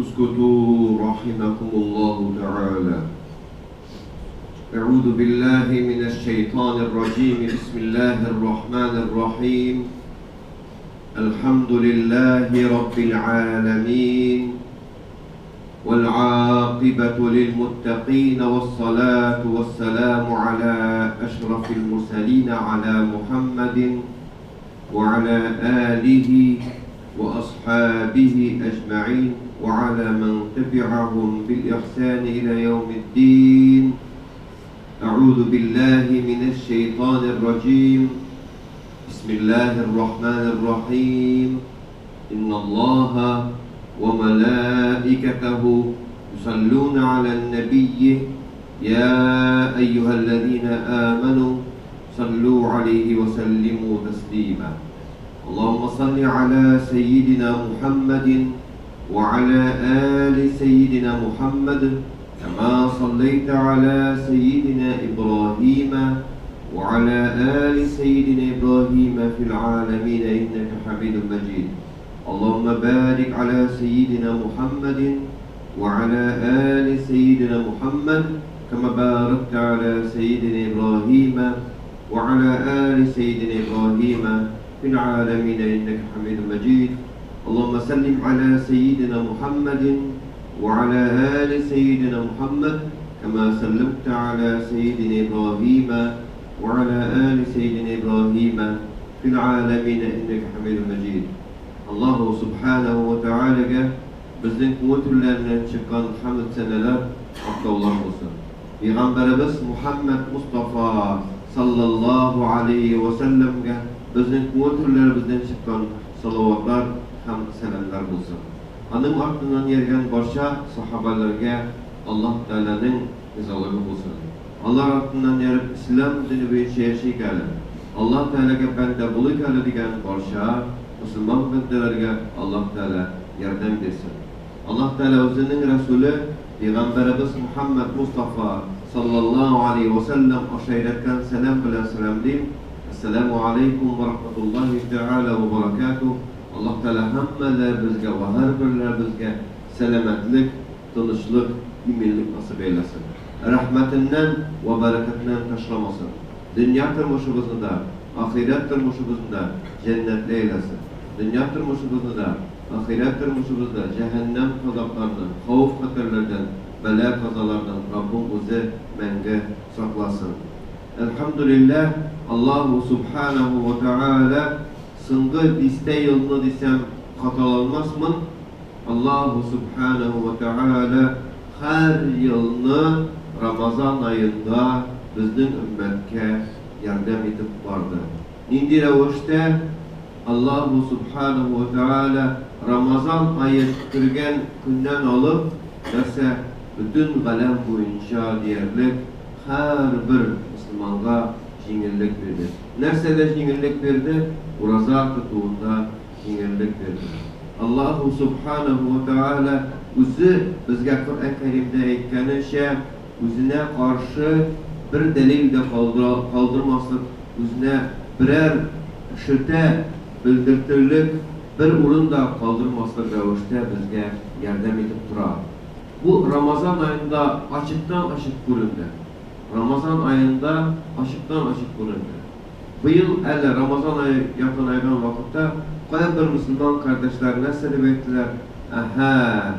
اسكتوا رحمكم الله تعالى. أعوذ بالله من الشيطان الرجيم. بسم الله الرحمن الرحيم. الحمد لله رب العالمين، والعاقبة للمتقين، والصلاة والسلام على أشرف المرسلين، على محمد وعلى آله وأصحابه أجمعين، وعلى من تبعهم بالإحسان إلى يوم الدين. أعوذ بالله من الشيطان الرجيم. بسم الله الرحمن الرحيم. إن الله وملائكته يصلون على النبي يا أيها الذين آمنوا صلوا عليه وسلموا تسليما. اللهم صل على سيدنا محمد وعلى آل سيدنا محمد كما صليت على سيدنا إبراهيم وعلى آل سيدنا إبراهيم في العالمين إنك حميد مجيد. اللهم بارك على سيدنا محمد وعلى آل سيدنا محمد كما باركت على سيدنا إبراهيم وعلى آل سيدنا إبراهيم في العالمين إنك حميد مجيد. اللهم سلم على سيدنا محمد وعلى آل سيدنا محمد كما سلمت على سيدنا إبراهيم وعلى آل سيدنا إبراهيم في العالمين إنك حميد مجيد. Allohu subhanahu va taologa bizning күңел түрләреннән чыккан хәмд сәнәләр, мактаулар булсын. Пәйгамбәребез Мухаммад Мустафа саллаллаһу алейхи ва сәлләмгә безнең күңел түрләребездән чыккан салаватлар һәм сәламнәр булсын. Аның артыннан йөргән барча сахабаларга Аллаһ Тәгаләнең ризалыгы булсын. Алар артыннан йөреп ислам дине буенча яшик әле, Аллаһ Тәгаләгә бәндә булыйк әле дигән барча мөселман бәндәләргә Аллаһ Тәгалә ярдәм бирсен. Аллаһ Тәгалә үзенең Рәсүле Пәйгамбәребез Мухаммад Мустафа саллаллаһу алейхи ва сәлләм аша өйрәткән сәлам белән сәламлим. Әссәламү алейкум ва рахматуллаһи тәгалә ва баракатуһ. Аллаһ Тәгалә һәммәләребезгә ва һәрберләребезгә сәламәтлек, тынычлык, иминлек насыйп әйләсен. Рәхмәтеннән ва бәрәкәтеннән ташламасын. Дөнья тормышыбызны да, ахирәт тормышыбызны да җәннәтле әйләсен. Дөнья тормышыбызны да, ахирәт тормышыбызны да җәһәннәм газапларыннан, хәвеф-хәтәрләрдән, бәла-казалардан Раббым үзе мәңге сакласын. Әлхәмдүлилләһ, Аллаһу субханаһу ва тәгалә соңгы дистә елны дисәм хаталанмасмын, Аллаһу субханаһу ва тәгалә һәр елны Рамазан аенда безнең өммәткә ярдәм итеп барды. Нинди рәвештә? Аллаһу субханаһу ва тәгалә Рамазан ае кергән көннән алып, нәрсә, бөтен галәм буенча диярлек һәрбер мөселманга җиңеллек бирде. Нәрсәдә җиңеллек бирде? Ураза тотуында җиңеллек бирде. Аллаһу субханаһу ва тәгалә үзе безгә Коръән Кәримдә әйткәненчә, үзенә каршы бер дәлил дә калдырмаслык, үзенә берәр шелтә белдертерлек бер урын да калдырмаслык рәвештә безгә ярдәм итеп тора. Бу Рамазан аенда ачыктан-ачык күренде. Рамазан аенда ачыктан-ачык күренде. Быел әле Рамазан ае якынайган вакытта кайбер мөселман кардәшләр нәрсә дип әйттеләр? Әһә,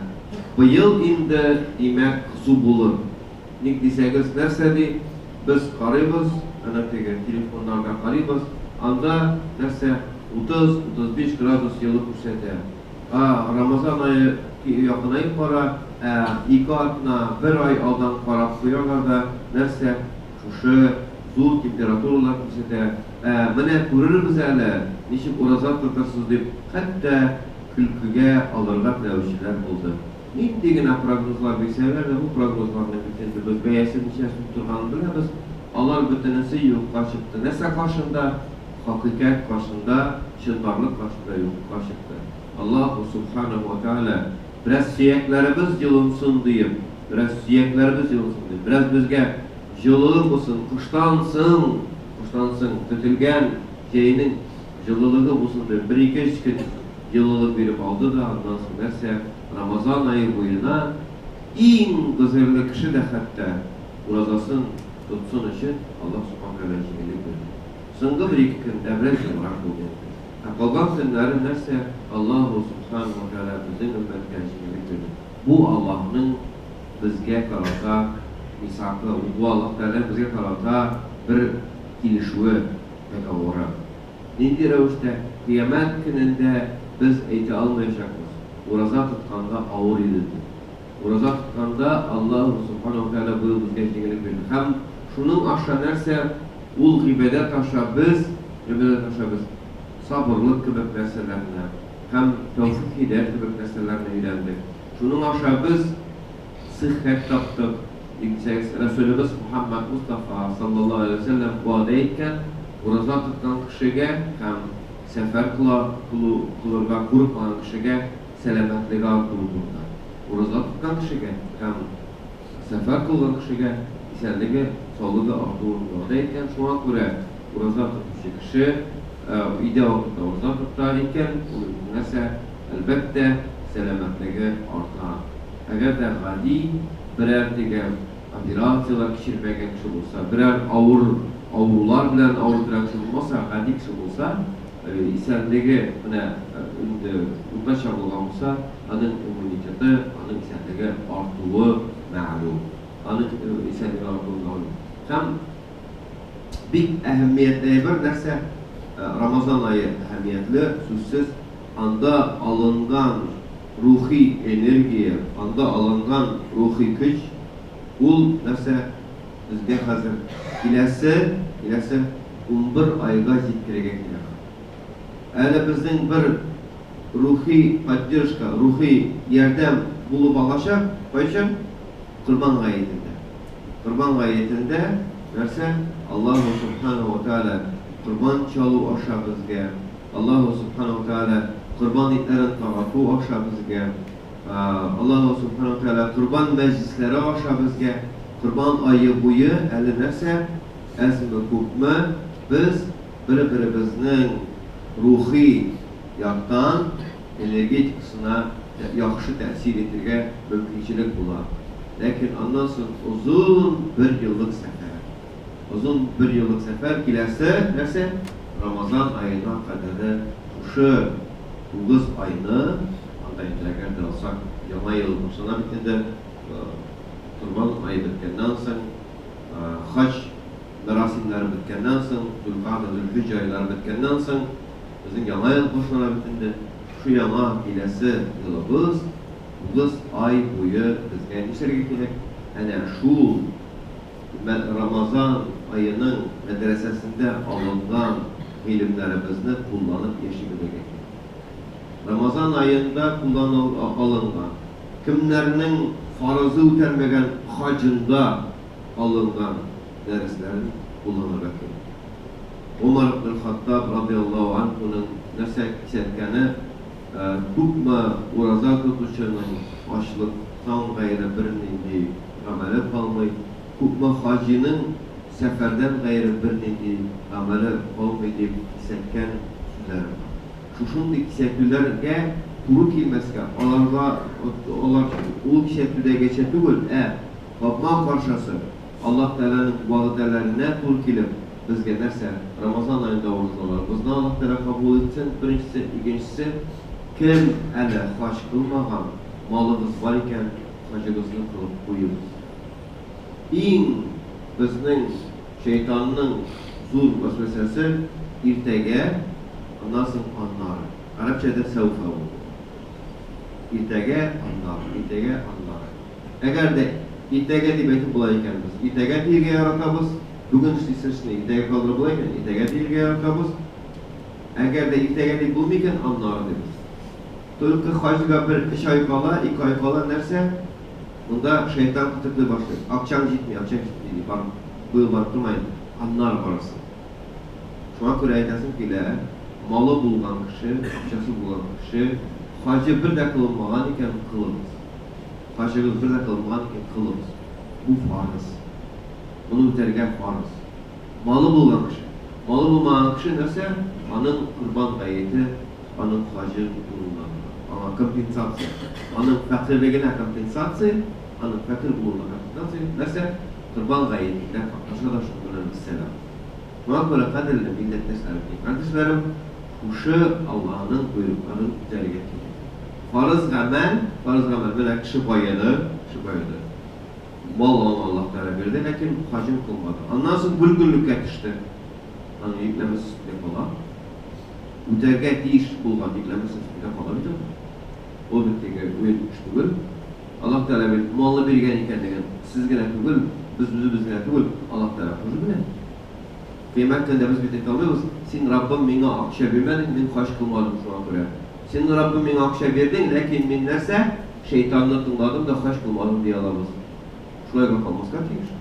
быел инде, димәк, кызу булыр. Ник дисәгез, нәрсә ди, без карыйбыз, әнә теге телефоннарда карыйбыз, анда нәрсә, 30-35 градус елы күрсәтә. Ә Рамазан ае якынаеп бара, ә ике атна, бер ай алдан карап куялар да, нәрсә, шушы зур температуралар күрсәтә. Ә менә күрербез әле, ничек ураза тотырсыз дип, хәтта көлкегә алырга теләүчеләр булды. Нинди генә прогнозлар бирсәләр дә, бу прогнозларның бит инде без бәясе ничә сум торганын беләбез, алар бөтенесе юкка чыкты. Нәрсә каршында? Хакыйкать каршында, чынбарлык каршында юкка чыкты. Аллаһу субханаһу ва тәгалә бераз сөякләребез җылынсын диеп, бераз сөякләребез җылынсын диеп, бераз безгә җылылык булсын, кыштан соң, кыштан соң көтелгән җәйнең җылылыгы булсын дип, бер-ике-өч көн җылылык биреп алды да, аннан соң нәрсә, Рамазан ае буена иң гозерле кеше дә хәтта уразасын тотсын өчен Аллаһ Субхану Тәгалә җиңеллек бирде. Соңгы бер-ике көндә бераз җылырак булды инде. Ә калган көннәре нәрсә, Аллаһу Субхану ва Тәгалә безнең өммәткә җиңеллек бирде. Бу Аллаһның безгә карата мисакы, бу Аллаһ Тәгаләнең безгә карата бер килешүе, договоры. Нинди рәвештә? Кыямәт көнендә без әйтә алмаячакбыз, ураза тотканда авыр иде дип. Ураза тотканда Аллаһу Субханаһу ва Тәгалә быел безгә җиңеллек бирде. Һәм шуның аша нәрсә? Ул гыйбадәт аша без, гыйбадәт аша без сабырлык кебек нәрсәләрне һәм тәүфыйк-һидәят кебек нәрсәләрне өйрәндек. Шуның аша без сыйххәт таптык. Ник дисәгез, Рәсүлебез Мөхәммәд Мостафа саллаллаһу галәйһи вә сәлләм вәгъдә иткән, ураза тоткан кешегә һәм сәфәр кыла, кылу, кылырга курыкмаган кешегә сәламәтлеге артуы турында. Ураза тоткан кешегә һәм сәфәр кылган кешегә исәнлеге, саулыгы артуын вәгъдә иткән. Шуңа күрә ураза тотучы кеше өйдә вакытта ураза тота икән, ул инде нәрсә? Әлбәттә, сәламәтлеге арта. Әгәр дә гади берәр теге операцияләр кичермәгән кеше булса, берәр авыр авырулар белән авырып торган кеше булмаса, гади кеше булса, исәнлеге менә инде уртача булган булса, аның иммунитеты, аның исәнлеге артуы мәгълүм. Аның исәнлеге артуы мәгълүм. Һәм бик әһәмиятле әйбер нәрсә? Рамазан ае әһәмиятле, сүзсез, анда алынган рухи энергия, анда алынган рухи көч, ул нәрсә безгә хәзер киләсе, киләсе 11 айга җиткерергә кирәк. Әле безнең бер рухи поддержка, рухи ярдәм булып алачак, кайчан? Корбан гаетендә. Корбан гаетендә нәрсә? Аллаһу Субханаһу ва Тааля корбан чалу аша безгә, Аллаһу Субханаһу ва Тааля корбан итләрен тарату аша безгә, Аллаһу Субханаһу ва Тааля корбан мәҗлесләре аша безгә корбан ае буе әле нәрсә, әзме-күпме без бер-беребезнең рухи яктан энергетикасына яхшы тәэсир итергә мөмкинчелек була. Ләкин аннан соң озын бер еллык сәфәр. Озын бер еллык сәфәр киләсе нәрсә? Рамазан аена кадәре шушы 9 айны, анда инде әгәр дә алсак, Яңа ел башлана бит инде, Корбан ае беткәннән соң, хаҗ мәрасимнәре беткәннән соң, Зөлкагъдә, Зөлхиҗҗә айлары беткәннән соң, безнең Яңа ел башлана бит инде. Шушы яңа киләсе елыбыз 9 ай буе безгә нишләргә кирәк? Әнә шул Рамазан аеның мәдрәсәсендә алынган гыйлемнәребезне кулланып яши белергә кирәк. Рамазан аенда алынган, кемнәрнең фарызы үтәлмәгән хаҗында алынган дәресләрен кулланырга кирәк. Гомәр ибн Хаттаб радыяллаһу анһуның нәрсә кисәткәне, Күпме ураза тотучының ачлыктан гайре бернинди гамәле калмый, күпме хаҗиның сәфәрдән гайре бернинди гамәле калмый, дип кисәткән сүзләре бар. Шушындый кисәтүләргә туры килмәскә, аларга, алар ул кисәтүдәгечә түгел, ә капма-каршысы, Аллаһ Тәгаләнең вәгъдәләренә туры килеп, безгә нәрсә? Рамазан аенда уразаларыбызны Аллаһ Тәгалә кабул итсен, беренчесе, икенчесе, кем әле хаҗ кылмаган, малыгыз бар икән, хаҗыгызны кылып куегыз. Иң безнең шәйтанның зур вәсвәсәсе, иртәгә, аннан соң аннары. Гарәпчәдә сәүфә ул. Иртәгә, аннары, иртәгә, аннары. Әгәр дә иртәгә дип әйтеп була икән, без иртәгә диергә яратабыз. Бүген эшлисе эшне иртәгә калдырып була икән, иртәгә диергә яратабыз. Әгәр дә иртәгә дип булмый икән, аннары дибез. Только хаҗга бер өч ай кала, ике ай кала нәрсә? Монда шайтан кытыклый башлый. Акчаң җитми, акчаң җитми ди. Бар, быел барып торма инде. Аннары барырсың. Шуңа күрә әйтәсем килә, малы булган кеше, акчасы булган кеше, хаҗы бер дә кылынмаган икән, кылыгыз. Хаҗыгыз бер дә кылынмаган икән, кылыгыз. Бу фарыз. Моны үтәргә фарыз. Малы булган кеше. Малы булмаган кеше нәрсә? Аның Корбан гаете аның хаҗы урынына тора. Аңа компенсация. Аның фәкыйрьлегенә компенсация, аның фәкыйрь булуына компенсация. Нәрсә? Корбан гаетендә катнаша да шуның белән вәссәлам. Шуңа күрә, кадерле милләттәшләрем, дин кардәшләрем, шушы Аллаһының боерыкларын үтәргә кирәк. Фарыз гамәл, фарыз гамәл, менә кеше баеды, кеше баеды. Мал аңа Аллаһ Тәгалә бирде, ләкин хаҗын кылмады. Аннан соң бөлгенлеккә төште. Аның йөкләмәсе өстендә кала. Үтәргә тиеш булган йөкләмәсе өстендә кала бит аның. Ул бит теге уен эш түгел. Аллаһ Тәгалә бит малны биргән икәнлеген сез генә түгел, без үзебез генә түгел, Аллаһ Тәгалә тоже белә. Кыямәт көнендә без бит әйтә алмыйбыз, Син, Раббым, миңа акча бирмәдең, мин хаҗ кылмадым шуңа күрә. Син, Раббым, миңа акча бирдең, ләкин мин нәрсә? Шәйтанны тыңладым да хаҗ кылмадым дия алабыз. Шулайга калмаска тиеш.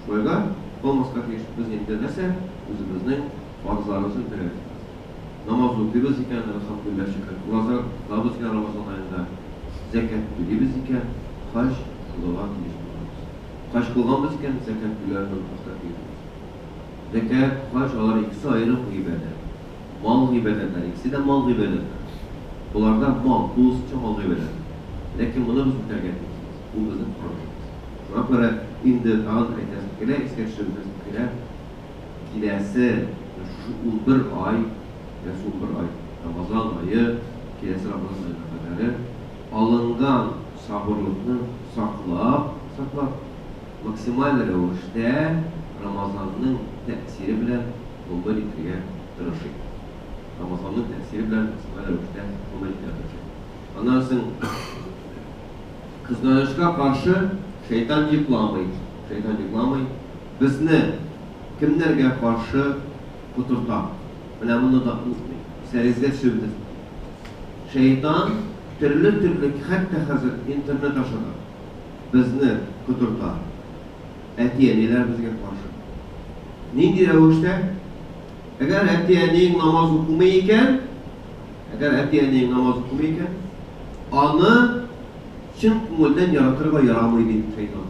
Шулайга калмаска тиеш. Без инде нәрсә? Үзебезнең фарызларыбызны үтәргә тиешбез. Намаз укыйбыз икән, әлхәмдүлилләһ, шөкер. Ураза тотабыз икән Рамазан аенда, зәкят түлибез икән, хаҗ кылырга тиеш булабыз. Хаҗ кылганбыз икән, зәкят түләрне онытмаска тиешбез. Зәкят, хаҗ, алар икесе аерым гыйбадәт. Мал гыйбадәтләре, икесе дә мал гыйбадәтләре. Боларда мал, тулысынча мал гыйбадәте. Ләкин моны без үтәргә тиешбез. Бу безнең фарызыбыз. Шуңа күрә инде тагын әйтәсем килә, искә төшереп үтәсем килә, киләсе менә шушы 11 ай, киләсе 11 ай, Рамазан ае, киләсе Рамазан аена кадәре алынган сабырлыкны саклап, саклап, максималь рәвештә Рамазанның тәэсире белән гомер итәргә тырышыйк. Рамазанның тәэсире белән максималь рәвештә гомер итәргә тырышыйк. Аннан соң, кызганычка каршы, шәйтан йокламый. Шәйтан йокламый. Безне кемнәргә каршы котырта? Менә моны да онытмыйк. Исегезгә төшереп үтәсем килә. Шәйтан төрле-төрле, хәтта хәзер интернет аша да безне котырта. Әти-әниләр безгә каршы. Нинди рәвештә? Әгәр әти-әниең намаз укымый икән, әгәр әти-әниең намаз укымый икән, аны чын күңелдән яратырга ярамый, ди шайтан.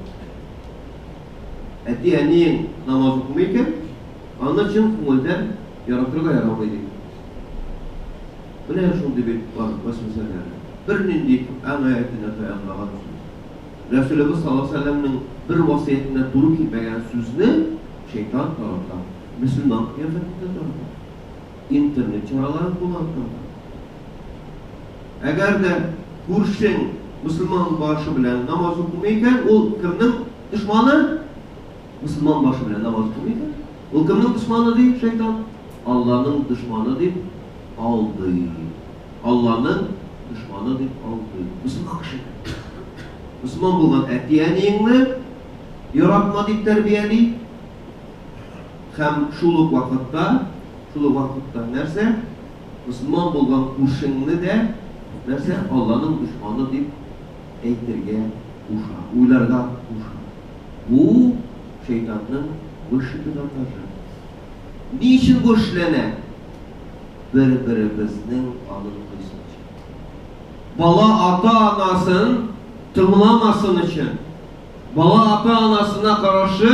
Әти-әниең намаз укымый икән, аны чын күңелдән яратырга ярамый, ди. Менә шундый бит бар вәсвәсәләр. Бернинди Коръән аятенә таянмаган сүз. Рәсүлебез саллаллаһу галәйһи ва сәлләмнең бер васыятенә туры килмәгән сүзне шәйтан тарата, мөселман кыяфәтендә тарата, интернет чараларын кулланып тарата. Әгәр дә күршең мөселман башы белән намаз укымый икән, ул кемнең дошманы? Мөселман башы белән намаз укымый икән, ул кемнең дошманы ди шәйтан? Алланың дошманы дип алдый. Алланың дошманы дип алдый. Мөселман кеше. Мөселман булган әти-әниеңне яратма дип тәрбияли. Һәм шул ук вакытта, шул ук вакытта нәрсә? Мөселман булган күршеңне дә нәрсә? Алланың дошманы дип әйтергә куша, уйларга куша. Бу шәйтанның высший пилотажы. Ни өчен бу эшләнә? Бер-беребезнең канын койсын өчен. Бала ата-анасын тыңламасын өчен. Бала ата-анасына каршы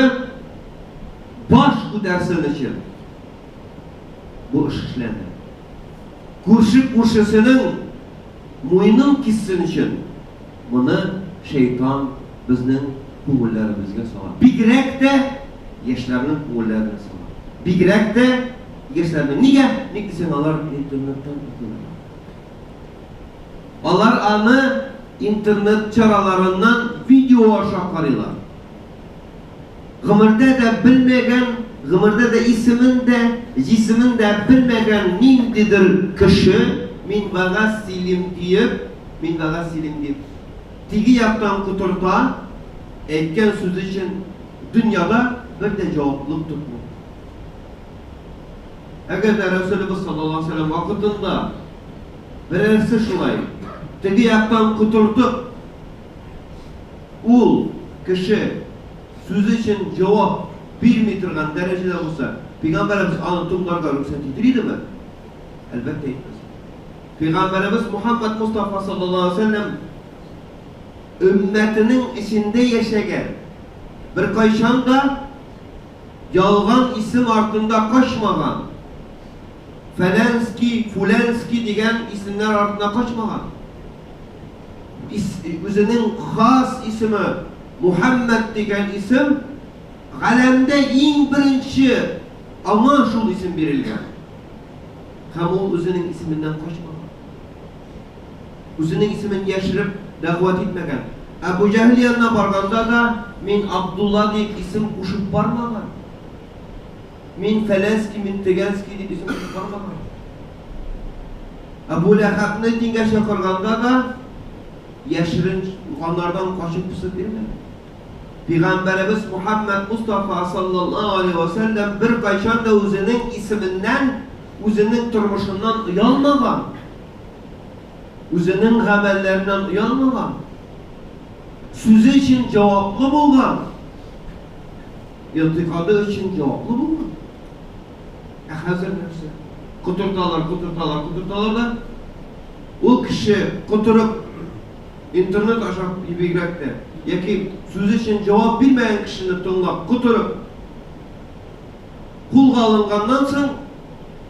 баш күтәрсен өчен. Бу эш эшләнә. Күрше күршесенең муенын киссен өчен моны шәйтан безнең күңелләребезгә сала. Бигрәк тә яшьләрнең күңелләренә сала. Бигрәк тә яшьләрнең. Нигә? Ник дисәң, алар интернеттан укыйлар. Алар аны интернет чараларыннан видео аша карыйлар. Гомердә дә белмәгән, гомердә дә исемен дә, җисемен дә белмәгән ниндидер кеше, мин вәгазь сөйлим диеп, мин вәгазь сөйлим дип, теге яктан котырта, әйткән сүзе өчен дөньяда бер дә җаваплылык тотмый. Әгәр дә Рәсүлебез саллаллаһу алейһи ва сәлләм вакытында берәрсе шулай теге яктан котыртып, ул кеше сүзе өчен җавап бирми торган дәрәҗәдә булса, Пәйгамбәребез аны тыңларга рөхсәт итер идеме? Әлбәттә, итмәс иде. Пәйгамбәребез Мухаммад Мостафа саллаллаһу алейһи ва сәлләм өммәтенең эчендә яшәгән, беркайчан да ялган исем артында качмаган. Фәләнский, Фүләнский дигән исемнәр артына качмаган. Үзенең хас исеме Мухәммәд дигән исем галәмдә иң беренче аңа шул исем бирелгән. Һәм ул үзенең исеменнән качмаган. Үзенең исемен яшереп дәгъват итмәгән. Әбу Җәһел янына барганда да мин Абдулла дип исем кушып бармаган. Мин фәләнский, мин тегәнский дип исем кушып бармаган. Әбу Ләһәбне дингә чакырганда да яшерен анардан качып-посып йөрмәгән. Пигамбәребез Мухәммәд Мостафа саллаллаһу алейһи вә сәлләм беркайчан да үзенең исеменнән, үзенең тормышыннан оялмаган. Үзенең гамәлләреннән оялмаган. Сүзе өчен җаваплы булган. Игътикады өчен җаваплы булган. Ә хәзер нәрсә? Котырталар, котырталар, котырталар да, ул кеше котырып интернет аша бигрәк тә, яки сүзе өчен җавап бирмәгән кешене тыңлап, котырып, кулга алынганнан соң,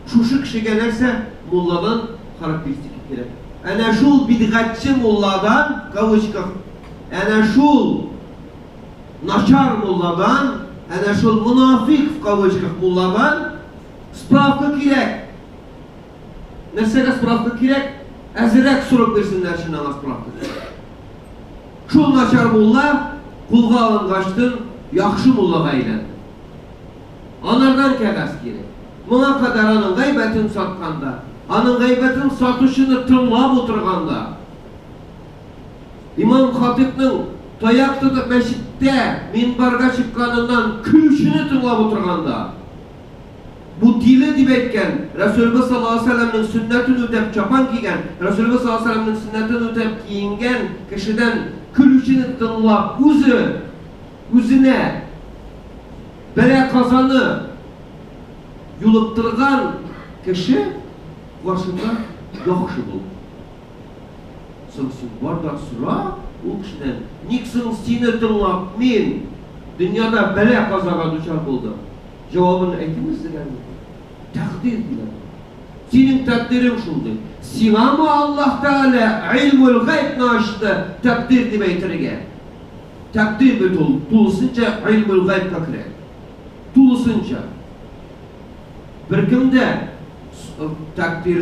шушы кешегә нәрсә? Мулладан характеристика кирәк. Әнә шул бидгатьче мулладан, в кавычках, әнә шул начар мулладан, әнә шул монафик в кавычках мулладан справка кирәк. Нәрсәгә справка кирәк? Әзерәк сорап бирсеннәр өчен аңа справка кирәк. Шул начар мулла кулга алынгачтын яхшы муллага әйләнде. Анардан кәгазь кирәк. Моңа кадәр аның гайбәтен сатканда, аның гайбәтен сатучыны тыңлап утырганда, Имам хатыйбның таяк тотып мәчеттә минбарга чыкканыннан көлүчене тыңлап утырганда, бу тиле дип әйткән, Рәсүлебез саллаллаһу алейһи ва сәлләмнең сөннәтен үтәп чапан кигән, Рәсүлебез саллаллаһу алейһи ва сәлләмнең сөннәтен үтәп киенгән кешедән көлүчене тыңлап, үзе үзенә бәла-казаны юлыктырган кеше каршында яхшы булды. Соң син бар да сора ул кешедән, ник соң сине тыңлап мин дөньяда бәла-казага дучар булдым? Җавабын әйтимме сезгә мин? Тәкъдир диләр. Синең тәкъдирең шундый. Сиңамы Аллаһ Тәгалә гыйльмул гайбны ачты тәкъдир дип әйтергә? Тәкъдир бит ул тулысынча гыйльмул гайбка керә. Тулысынча. Беркем дә тәкъдирне.